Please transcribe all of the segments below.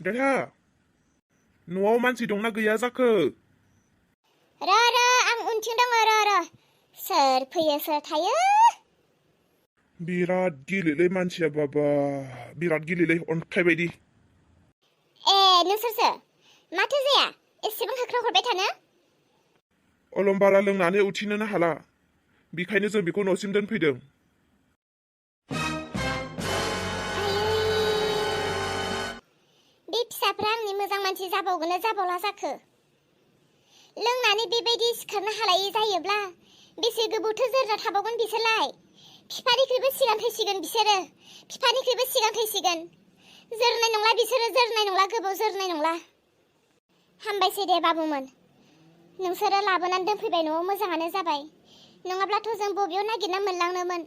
दाथा न'आव मानसि दंना गैया जाखो? आं उनथिं दङ सोर फैयो सोर थायो? बिराद गिलिलै मानसिया बाबा बिराद गिलिलै अन्थाइ बायदि। ए नोंसोरसो माथो जाया एसेबां होख्राव हरबाय थानो? अलम बारा लोंनानै उथिनोनो हाला बेखायनो जों बेखौ न'सिम दोनफैदों। बे फिसाफ्रा आंनि मोजां मानसि जाबावगोन जाबावला जाखो? लोंनानै बेबायदि सिखारनो हालायै जायोब्ला बेसे गोबावथो जोरना थाबावगोन बिसोरलाय? बिफानिख्रुइबो सिगां थैसिगोन बिसोरो, बिफानिख्रुइबो सिगां थैसिगोन। जोरनाय नंला बिसोरो, जोरनाय नंला, गोबाव जोरनाय नंला। हामबायसै दे बाबुमोन, नोंसोरो लाबोनानै दोनफैबाय न'आव, मोजाङानो जाबाय। नङाब्लाथ' जों बबेयाव नागिरना मोनलांनोमोन?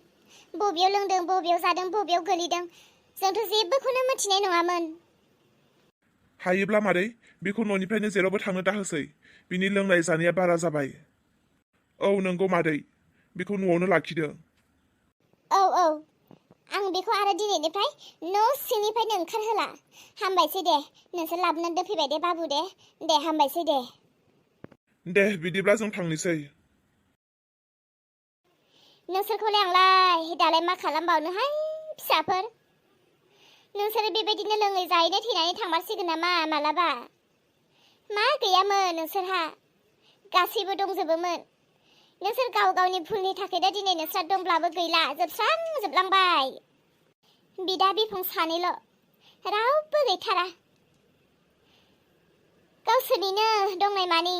बबेयाव लोंदों, बबेयाव जादों, बबेयाव गोलैदों जोंथ' जेबोखौनो मिथिनाय नङामोन। हायोब्ला मादै बेखौ न'निफ्रायनो जेरावबो थांनो दाहोसै, बिनि लोंनाय जानाया बारा जाबाय। औ नंगौ मादै, बेखौ न'आवनो लाखिदो। औ आं बेखौ आरो दिनैनिफ्राय न' सिंनिफ्रायनो ओंखारहोला। हामबायसै दे, नोंसोर लाबोनानै दोनफैबाय दे बाबु, दे हामबायसै दे। दे बिदिब्ला जों थांनोसै। नोंसोरखौलाय आंलाय दालाय मा खालामबावनोहाय फिसाफोर? नोंसोरो बेबायदिनो लोङै जायैनो थैनानै थांमारसिगोन नामा मालाबा? मा गैयामोन नोंसोरहा? गासैबो दंजोबोमोन। नोंसोर गाव गावनि भुलनि थाखायनो दिनै नोंस्रा दंब्लाबो गैला, जोबस्रांजोबलांबाय। बिदा बिफं सानैल', रावबो गैथारा। गावसोरनिनो दंनाय मानि,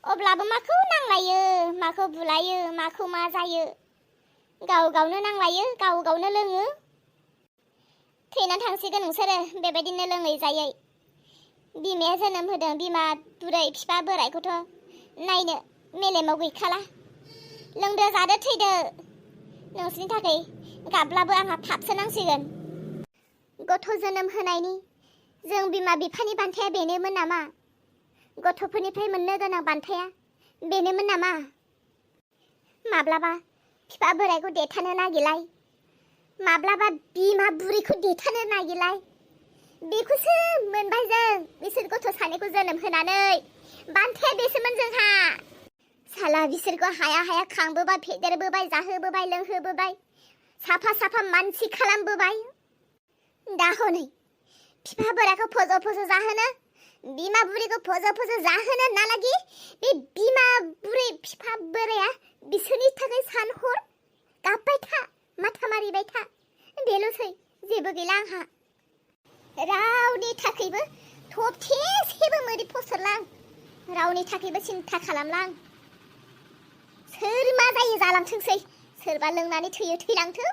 अब्लाबो माखौ नांलायो, माखौ बुलायो, माखौ मा जायो? गाव गावनो नांलायो, गाव गावनो लोङो। थैनानै थांसिगोन नोंसोरो बेबायदिनो लोङै जायै। बिमाया जोनोम होदों, बिमा बुरै बिफा बोरायखौथ' नायनो मेलेमाव गैखाला। लोंदो जादो थैदो, नोंसोरनि थाखाय गाबब्लाबो आंहा फाबसो नांसिगोन। गथ' जोनोम होनायनि जों बिमा बिफानि बान्थाया बेनोमोन नामा? गथ'फोरनिफ्राय मोननो गोनां बान्थाया बेनोमोन नामा? माब्लाबा बिफा बोरायखौ देथानो नागिरलाय, माब्लाबा बिमा बुरैखौ देथानो नागिरलाय। बेखौसो मोनबाय जों, बिसोर गथ' सानैखौ जोनोम होनानै। बान्थाया बेसोमोन जोंहा। साला बिसोरखौ हाया हाया खांबोबाय, फेदेरबोबाय, जाहोबोबाय, लोंहोबोबाय, साफा साफा मानसि खालामबोबाय। दा हनै बिफा बोरायखौ फज' जाहोनो, बिमा बुरैखौ फज' जाहोनो नालागि बे बिमा बुरै बिफा बोराया बिसोरनि थाखाय सानहर गाबबाय था, माथा मारिबाय था। बेल'सै, जेबो गैला आंहा। रावनि थाखायबो थबथेसेबो मोदै फसरलां, रावनि थाखायबो सिन्था खालामलां। सोर मा जायो जालांथोंसै, सोरबा लोंनानै थैयो थैलांथों,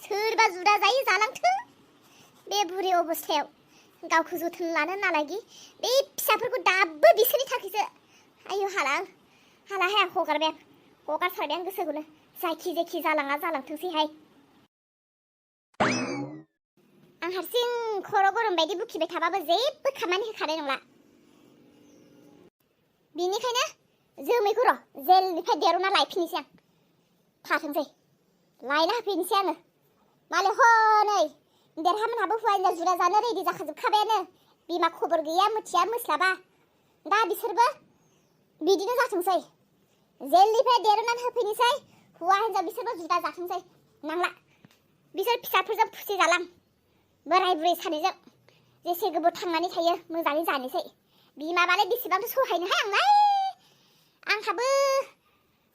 सोरबा जुदा जायो जालांथों। बे बुरै अबस्थायाव गावखौ जोथोन लानो नालागि बे फिसाफोरखौ दाबो बिसोरनि थाखायसो। आयु हाला हाया हगारबाय आं, हगारसारबाय आं गोसोखौनो। जायखि जायखि जालाङा जालांथोंसैहाय। आं हारसिं खर' गरम बायदि बुखिबाय थाबाबो जेबो खामानि होखानाय नंला। बिनिखायनो जोमैखौ र' जेलनिफ्राय देर'ना लायफिननोसै आं। थाथोंसै, लायना होफैनोसै आङो। मालाय हनै देरहामोनहाबो हौवानि जुदा जानो रेडि जाखाजोबखाबायानो। बिमा खबर गैया, मिथिया मोस्लाबा। दा बिसोरबो बिदिनो जाथोंसै, जेलनिफ्राय देर'नानै होफैनोसै। हौवा हिन्जाव बिसोरबो जुदा जाथोंसै, नांला। बिसोर फिसाफोरजों खुसि जालां, बोराय बुरै सानैजों जेसे गोबाव थांनानै थायो मोजाङै जानोसै। बिमाबालाय बेसेबांथो सहायनोहाय आंलाय। आंहाबो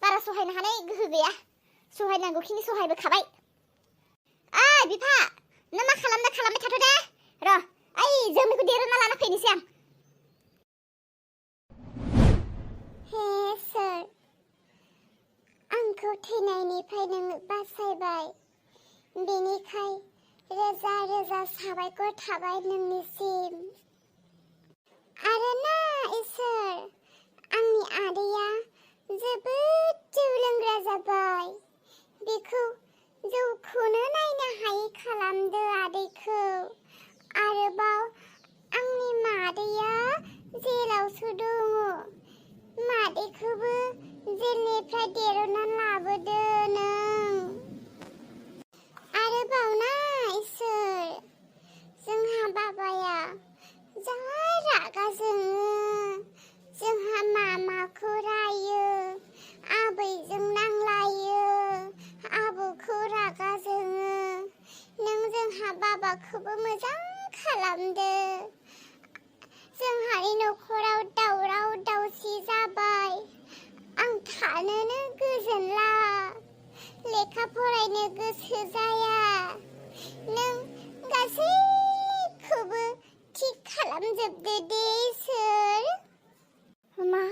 बारा सहायनो हानाय गोहो गैया, सहायनांगौखिनि सहायबोखाबाय। ओइ बिफा, नों मा खालामबाय थाथ' दे। र' ओइ जोमैखौ देर'ना लाना फैनोसै आं। हे सोर, आंखौ थैनायनिफ्राय नों बासायबाय, बेनिखाय रोजा रोजा साबायखर थाबाय नोंनिसिम। आरो ना इसोर, आंनि आदैया जोबोद जौ लोंग्रा जाबाय। बेखौ जौखौनो नायनो हायै खालामदो आदैखौ। आरोबाव आंनि मादैया जेलावसो दङ, मादैखौबो जेलनिफ्राय देर'ना लाबोदो नों। आरोबाव ना इसोर, जोंहा बाबाया लामाखौबो मोजां खालामदो। जोंहानि न'खराव दावराव दावसि जाबाय। आं थानोनो गोजोनला, लेखा फरायनो गोसो जाया। नों गासैखौबो थिग खालामजोबदो दे इसोर। मा,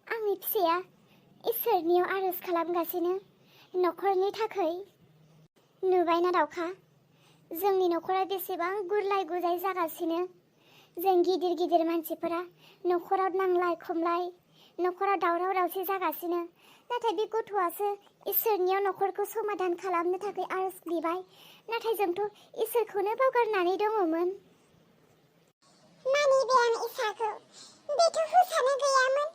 आंनि फिसाया इसोरनियाव आरज खालामगासिनो न'खरनि थाखाय। नुबायना दाउखा, जोंनि न'खरा बेसेबां गुरलाय गुजाय जागासिनो। जों गिदिर गिदिर मानसिफोरा न'खराव नांलाय खमलाय, न'खराव दावराव दावसि जागासिनो। नाथाय बे गथ'आसो इसोरनियाव न'खरखौ समाधान खालामनो थाखाय आरज बिबाय। नाथाय जोंथ' इसोरखौनो बावगारनानै दङमोन। मानिबाय आं इसाखौ, बेथ' हुसानो गैयामोन।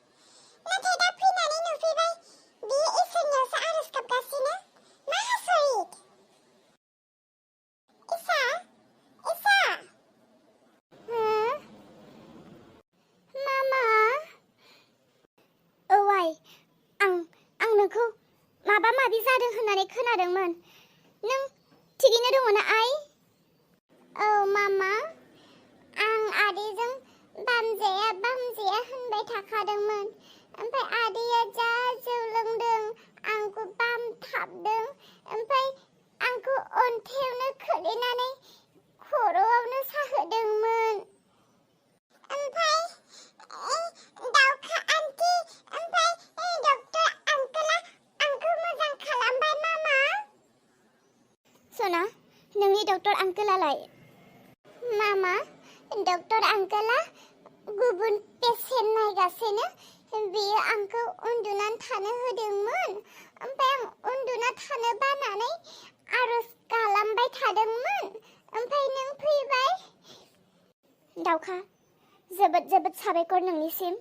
नाथाय दा फैनानै नुफैबाय बियो इसोरनियावसो आरज गाबगासिनो। मा आसरित! इसा, इसा! मामा? औ आइ, आं नोंखौ माबा माबि जादों होननानै खोनादोंमोन। नों थिगैनो दङ ना आइ? औ मामा, आं आदैजों बामजाया होनबाय थाखादोंमोन। ओमफ्राय आदैया जा जौ लोंदों, आंखौ बामथाबदों। ओमफ्राय आंखौ अन्थायावनो खोलैनानै खर'आवनो साहोदोंमोन। ओमफ्राय दाउखा आन्टी, ओमफ्राय डक्टर आंकोला आंखौ मोजां खालामबाय मामा। सना, नोंनि डक्टर आंकोलालाय? मामा, डक्टर आंकोला गुबुन पेसेन्ट नायगासिनो। बियो आंखौ उन्दुनानै थानो होदोंमोन। ओमफ्राय आं उन्दुना थानो बानानै आरज खालामबाय थादोंमोन। ओमफ्राय नों फैबाय। दाउखा, जोबोद जोबोद साबायखर नोंनिसिम,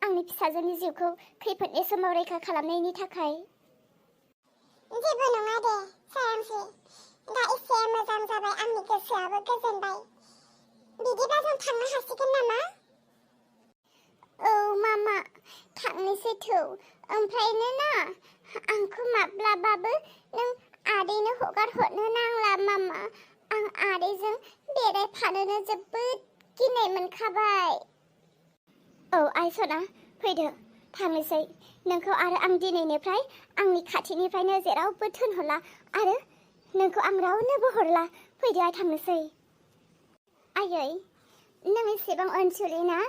आंनि फिसाजोनि जिउखौ खैफोदनि समाव रैखा खालामनायनि थाखाय। जेबो नङा दे सोरांसि, दा एसे मोजां जाबाय, आंनि गोसोआबो गोजोनबाय। बिदिबा जों थांनो हासिगोन नामा? औ मामा, थांनोसै थौ। ओमफ्रायनो ना, आंखौ माब्लाबाबो नों आदैनो हगार हरनो नांला मामा। आं आदैजों बेरायफानोनो जोबोद गिनाय मोनखाबाय। औ आइ सना, फैदो थांनोसै। नोंखौ आरो आं दिनैनिफ्राय आंनि खाथिनिफ्रायनो जेरावबो थोनहरला आरो नोंखौ आं रावनोबो हरला। फैदो आइ, थांनोसै। आयै, नों एसेबां अनसुलि ना?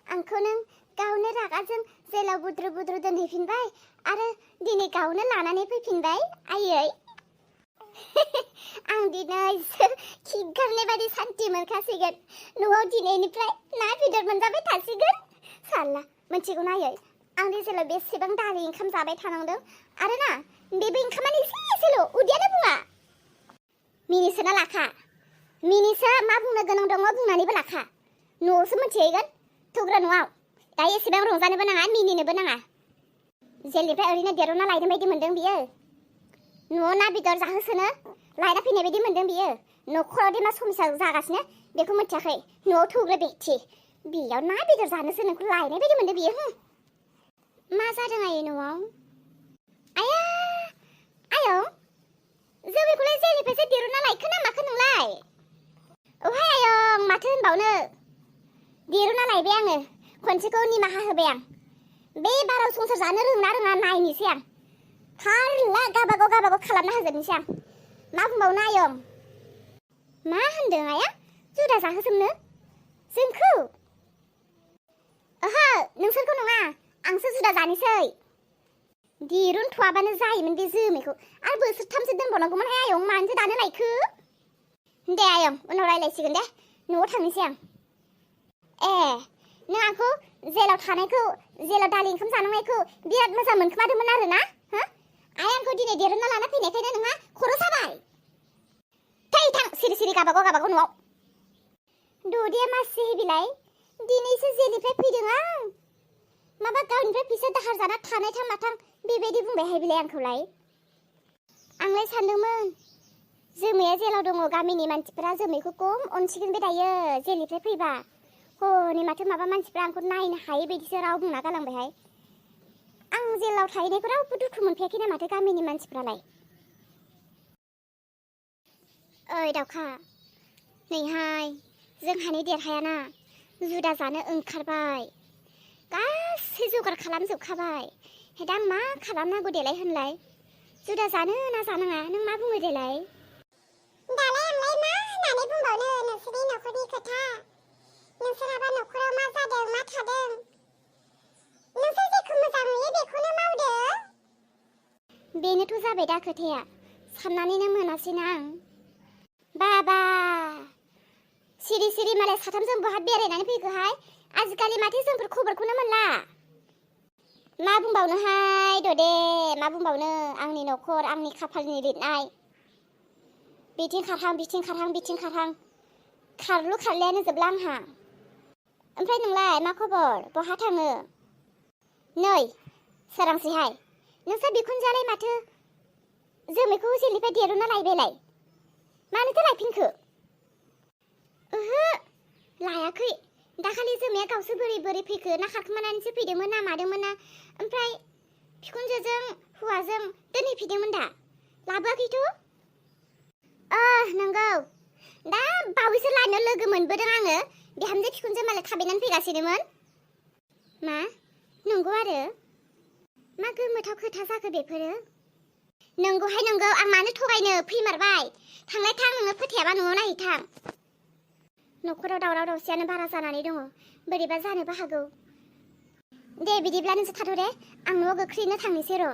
आंखौ नों गावनो रागाजों जेलाव बुद्रु बुद्रु दोनहैफिनबाय आरो दिनै गावनो लानानै फैफिनबाय आयै। आं दिनैसो खिगारनाय बायदि सान्थि मोनखासिगोन। न'आव दिनैनिफ्राय ना बेदर मोनजाबाय थासिगोन। साला, मोनथिगौना आयै, आं दि जेलाव बेसेबां दारि ओंखाम जाबाय थानांदों आरो ना, बेबो ओंखामानो एसे एसेल', उदैयानो बुङा। मिनिसोना लाखा, मिनिसो, मा बुंनो गोनां दङ बुंनानैबो लाखा। न'आवसो मोनथिहैगोन, थुग्रा न'आव। दा एसेबां रंजानोबो नाङा, मिनिनोबो नाङा। जेलनिफ्राय ओरैनो देरना लायनाय बायदि मोनदों बियो। न'आव ना बेदर जाहोसोनो लायना फैनाय बायदि मोनदों बियो। न'खराव दि मा समस्या जागासिनो बेखौ मिथियाखै। न'आव थुग्रा बेक्ति, बेयाव ना बेदर जानोसो नोंखौ लायनाय बायदि मोनदों बियो। मा जादों आयै न'आव? आया, आयं, जोमैखौलाय जेलनिफ्रायसो दिरुनना लायखो ना माखो नोंलाय? औहाय आयं, माथो होनबावनो, दिरुनना लायबाय आङो। खनसेखौ निमाहा होबाय आं। बे बाराव संसार जानो रोंना रोङा नायनोसै आं। थारला गाबागाव खालामना होजोबनोसै आं। मा बुंबावनो आयं? मा होनदों आया? जुदा जाहोजोबनो? जोंखौ? ओहो, नोंसोरखौ नङा, आंसो जुदा जानोसै। दिरुनथ'आबानो जायोमोन बे जोमैखौ। आरो बोसोरथामसो दोनबावनांगौमोनहाय आयं, मानोथो दानो लायखो? दे आयं, उनाव रायलायसिगोन दे, न'आव थांनोसै आं। ए, नों आंखौ जेलाव थानायखौ, जेलाव दालि ओंखाम जानांनायखौ बिराद मोजां मोनखोमादोंमोन आरो ना? हो? आइ आंखौ दिनै दिरुनना लाना फैनायखायनो नोंहा खर' साबाय? थै थां, सिरि सिरि गाबागाव न'आव। ददिया मासि बिलाइ, दिनैसो जेलनिफ्राय फैदों आं। माबा गावनिफ्राय फैसा दाहार जाना थानायथां माथां बेबायदि बुंबायहाय बिलाय आंखौलाय। आंलाय सानदोंमोन जोमैया जेलाव दङ, गामिनि मानसिफोरा जोमैखौ खम अनसिगोन बे दायो जेलनिफ्राय फैबा। हनै माथो माबा मानसिफ्रा आंखौ नायनो हायै बायदिसो राव बुंना गालांबायहाय। आं जेलाव थाहैनायखौ रावबो दुखु मोनफैयाखैना माथो गामिनि मानसिफ्रालाय। ओइ दाउखा, नैहाय जोंहानि देरहायाना जुदा जानो ओंखारबाय गासै जगार खालामजोबखाबाय दा मा खालामनांगौ देलाय होनलाय जुदा जानो ना जानाङा नों मा बुङो देलाय दालाय आंलाय मा होननानै बुंबावनो नोंसोरनि नखरनि खोथा नोंसोरहाबा नखराव मा जादों मा थादों नोंसोर जेखौ मोजां नुयो बेखौनो मावदो बेनोथ' जाबाय दा खोथाया साननानैनो मोनासैना आं बाबा सिरि सिरि मालाय साथामजों बहा बेरायनानै फैखोहाय आजिखालि माथो जोंफोर खबरखौनो मोनला मा बुंबावनोहाय ददे मा बुंबावनो आंनि नखर आंनि खाफालनि लिरनाय बिथिं खारहां बिथिं खारहां बिथिं खारहां खारलु खारलायानो जोबला आंहा ओमफ्राय नोंलाय मा खबर बहा थाङो नै सोरांसैहाय नोंस्रा बिखुनजोआलाय माथो जोमैखौ जेलनिफ्राय दिरुनना लायबायलाय मानोथो लायफिनखो ओहो लायाखै दाखालि जोमैया गावसो बोरै बोरै फैखो ना खारखोमानानैसो फैदोंमोन ना मादोंमोन ना ओमफ्राय बिखुनजोजों हौवाजों दोनहैफिनदोंमोन दा लाबोआखैथ' नंगौ दा बावैसो लायनो लोगो मोनबोदों आङो बिहामजो बिखुनजो मालाय थाबायनानै फैगासिनोमोन मा नंगौ आरो मा गोमोथाव खोथा जाखो बेफोरो नंगौहाय नंगौ आं मानो थगायनो फैमारबाय थांलाय थां नोङो फोथायाबा न'आव नायहैथां न'खराव दावराव दावसियानो बारा जानानै दङ बोरैबा जानोबो हागौ दे बिदिब्ला नोंसोर थाथ' दे आं न'आव गोख्रैनो थांनोसै र'